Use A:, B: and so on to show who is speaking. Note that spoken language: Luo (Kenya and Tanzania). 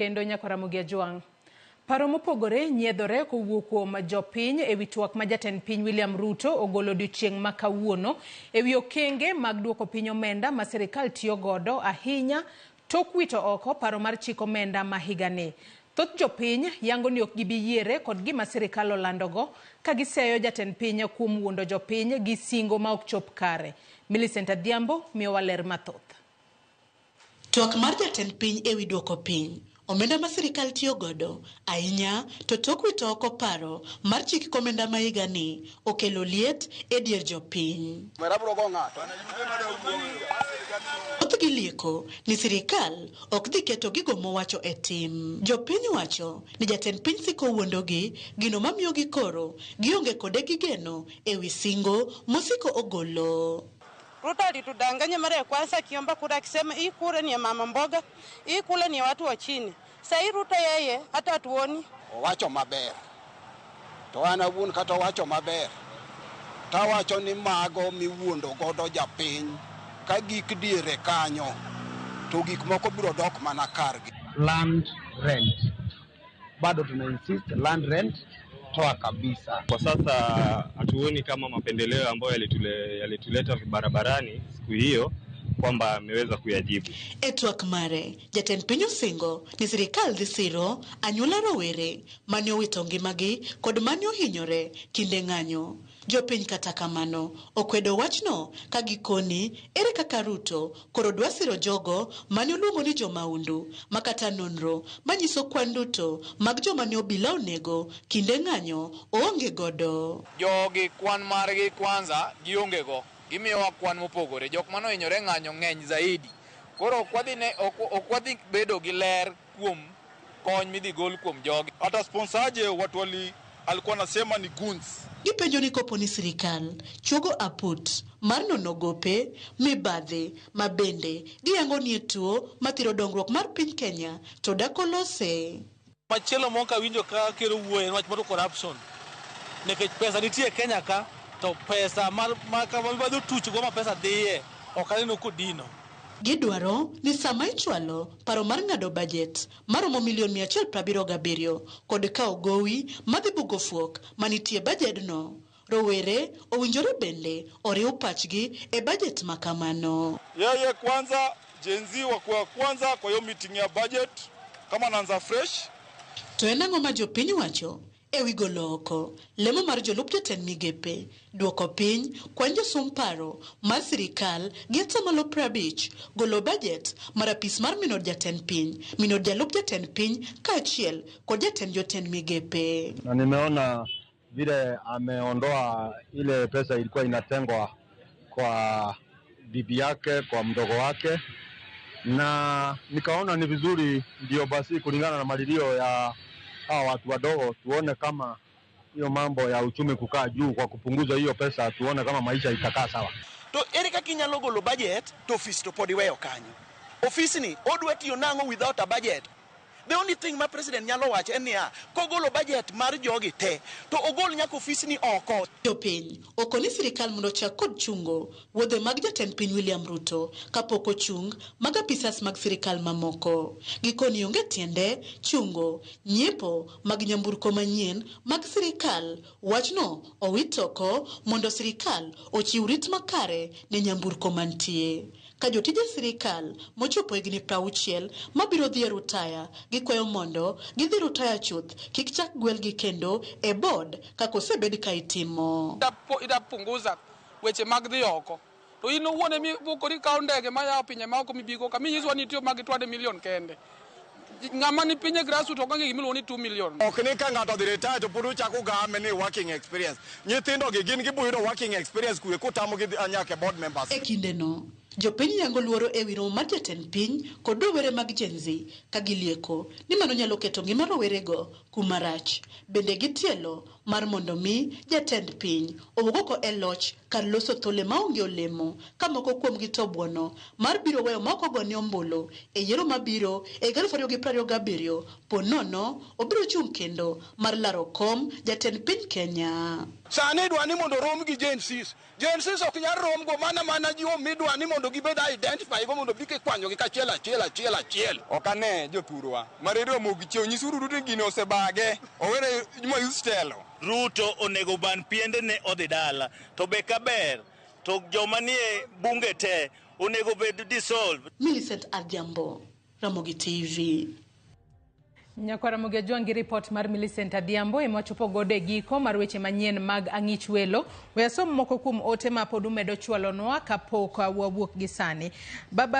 A: Kendo nyaka Ramogi Ajwang'. Paro mopogore nyiedhore kowuok kuom jopiny ewi twak ma jatend piny William Ruto ogolo odiochieng' ma kawuono ewi okenge mag duoko piny omenda ma sirikal tiyo godo ahinya tok wito oko paro mar chik omenda ma higani. Thoth jopiny yango ni ok gibi yiere kod gima sirikal olandogo ka giseyo jatend piny kuom wuondo jopiny gi singo ma ok chop kare. Millicent Adhiambo miyowa ler mathoth.
B: Twak mar jatend piny ewi duoko piny omenda ma sirikal tiyo godo ahinya to tok wito oko paro mar chik omenda ma higa ni okelo liet e dier jopiny. Thothgi lieko ni sirikal ok dhi keto gigo mowacho e tim. Jopiny wacho ni jatend piny siko wuondogi, gino mamiyo koro gionge kode gi geno ewi singo mosiko ogolo.
C: Ruto alitudanganya mara ya kwanza akiomba kura akisema hii kura ni ya mama mboga, hii kura ni ya watu wa chini. Sasa hii Ruto yeye hata hatuoni.
D: Owacho maber to an awuon kata owacho maber tawacho ni mago miwuondo godo japiny ka gik diere kanyo to gik moko biro dok mana kargi.
E: Land rent bado tuna insist land rent toa kabisa.
F: Kwa sasa hatuoni kama mapendeleo ambayo yalituleta barabarani siku hiyo kwamba ameweza kuyajibu.
B: E twak mare, jatend piny osingo ni sirikal dhi siro anyuola rowere mane owito ngimagi kod mane ohinyore kinde ng'anyo. Jopiny kata kamano okwedo wachno ka gikoni ere kaka Ruto koro dwa siro jogo mane oluongo ni jomaundu ma kata nonro manyiso kwan duto mag joma ne obila onego kinde ng'anyo oonge godo.
G: Jogi kwan margi kwanza gionge go, gimiyowa kwan mopogore. Jok mane ohinyore ng'anyo ng'eny zaidi. Koro ok wadhi bedo gi ler kuom kony midhi gol kuom jogi.
H: Hata sponsaje watu wali alikuwa anasema ni goons.
B: Gipenjo ni kopo ni sirikal chuogo aput mar nono gope mibadhi ma bende giyango ni e tuo mathiro dongruok mar piny Kenya to dak olose.
I: Machielo mok awinjo ka kero wuoye en wach mar corruption. Nikech pesa nitie e Kenya ka to pesa mar ma kama mibadhi otuch go ma pesa dhiye ok aneno kodino.
B: Gidwaro ni sama ichwalo paro mar ng'ado bajet maromo milion 177 kod kawo gowi madhi bugo fuok manitie bajedno. Rowere owinjore bende oriw pachgi e bajet ma kamano.
H: Yeye kwanza Gen Z wakuwa kwanza kwa hiyo meeting ya budget kama naanza fresh.
B: To en ang'o ma jopiny wacho ewi golo oko lemo mar jolup jotend migepe duoko piny kwan josom paro mar sirikal gi atamalo 50 golo bajet mar apis mar min od jatend piny, min od jalup jatend piny kaachiel kod jatend jotend migepe.
J: Na nimeona vile ameondoa ile pesa ilikuwa inatengwa kwa bibi yake, kwa mdogo wake, na nikaona ni vizuri, ndio basi kulingana na malilio ya hawa watu wadogo, tuone kama hiyo mambo ya uchumi kukaa juu kwa kupunguza hiyo pesa, tuone kama maisha itakaa sawa.
K: To ere kaka inyalo golo budget to ofis to pod iweyo kanyo? Ofisni odwa tiyo nang'o without a budget? The only thing ma president nyalo wacho en niya, kogolo budget mar jogi te, to ogol nyaka ofisni oko.
B: Jopiny okoni sirikal mondo ochak kod chungo wuodhe mag jatend piny William Ruto kapok ochung mag apisas mag sirikal mamoko. Gikoni onge tiende chungo nyiepo mag nyamburko manyien mag sirikal. Wachno owit oko mondo sirikal ochiw rit makare ne nyamburko mantie. Ka jotije sirikal mochopo higni 60 mabiro dhi e rutaya gikwayo mondo gidhi rutaya chuth kik chak gwelgi kendo e board kaka osebed ka itimo.
L: Itapunguza weche mag dhi oko. To in owuon emi bukori ikawo ndege maya pinje maoko mibigo ka minyiswa ni itiyo mag 20 million kende. Ng'ama ni piny e grassroots ok ong'e gimiluongo ni 2 million.
H: Ok ni ka ng'ato odhi retire to pod uchako game ni working experience. Nyithindo gi gin gibo yudo working experience kwe kutamogi dhi nyaka e board members.
B: E kindeno, jopiny yango luoro ewi romo mar jatend piny kod rowere mag Gen Z ka gilieko ni mano nyalo keto ngima rowerego kuma rach. Bende gitielo mar mondo mi jatend piny owuog oko e loch kar loso thole maonge olemo ka moko kuomgi to buono mar biro weyo ma ok ogone ombulu e yiero mabiro e higa 2027 po nono obiro chung' kendo mar laro kom jatend piny Kenya.
D: Sani idwa ni mondo rom gi Gen Zs. Gen Zs ok nyal rom go mana mana jo midwa ni mondo gibed identify go mondo bi kikwanyogi kachiel achiel achiel achiel.
M: Ok ane jothurwa. Mareri omogi chiew. Nyisuru Ruto ni gini osebage. Owere Mayus telo.
N: Ruto onego ban piende ne odhi dala. To be kaber to joma nie bunge te onego bed dissolve.
B: Millicent Adhiambo, Ramogi TV.
A: Nyakwara Ramogi Ajwang' gi ripot mar Millicent Adhiambo ema wachopo godo e giko mar weche manyien mag Ang'ich Welo. We asom moko kuom ote ma pod umedo chwalonwa kapok wawuok gi sani. Baba